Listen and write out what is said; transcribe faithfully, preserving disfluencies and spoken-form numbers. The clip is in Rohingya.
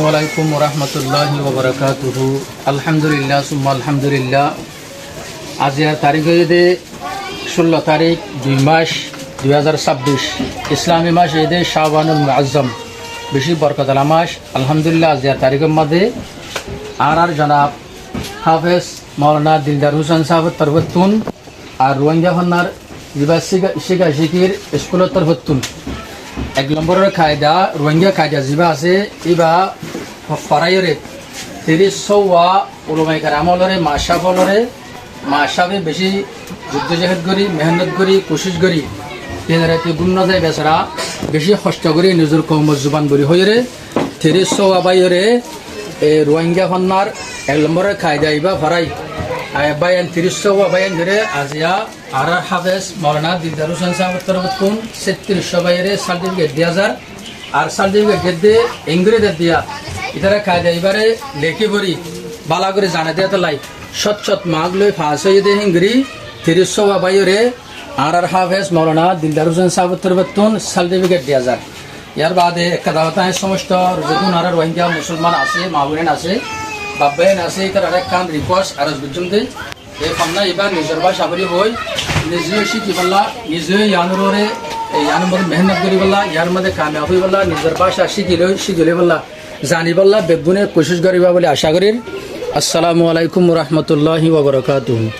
Alaikum warahmatulláhi wabarakátuhu. Alhamdulillah, summa alhamdulillah. Aziyar tarík óilde cullo tarík, dui mac, dui házar sábbic. Islami mac óilde Cabanul Muazzam, beci borkot ola mac. Alhamdulillah, aziyar taríkor máze añárar jonab Hafez Maulana Dildar Husen sáfor torfóttun ar Ruáingga fonnar zibá cíka-, cíka-cíkir iskúlor torfóttun ek lombóror kaida, Ruáingga kaida zibá asé, íba fo-, foráiyore, tiríc sóuwa ulamaye keram ólore, mac sáf ólore, mac sáfe beci juddojehéd gorí, mehénnot gorí, kucíc gorí, din rati gúm no zai besara, beci hoctho gorí nizor koumor zuban buli hoiyóre, tiríc sóuwa báiyore, e, Ruáingga fonnar ek lombóror kaida ibá forái. Ar báiyain, tiríc sóuwa báiyain dóre aziya añárar Hafez Maulana Dildar Husen sáfor torfóttun sáttiríc sóuwa báiyore sartifiket diya zar. Ar sartifiket de eingori de diya, ítara kaida ibáre lekí fori bála gorí zane de tollá, cót cót mak loi fas óiye de héngori tiríc sóuwa báiyore añárar Hafez Maulana Dildar Husen sáfor torfóttun sartifiket diya zar. Yar baade ek hotá añí somosto zedún añárar Ruáingga musolman asé, ma boin asé, baf báiyain asé, ítarare ekkán rikuwest aros goijjum de, e fonná ibá nizor báca buli hoi, nize cíki bolla, nize yiánor uore, e yiánor máze mehénnot gorí bolla, yiánor máze kamiyab ói bolla, nizor báca cíki loi, cíki loi bolla, zani bolla, beggúne kucíc goríba buli acá gorír. Assalamu alaikum warahmatulláhi wabarakátuhu.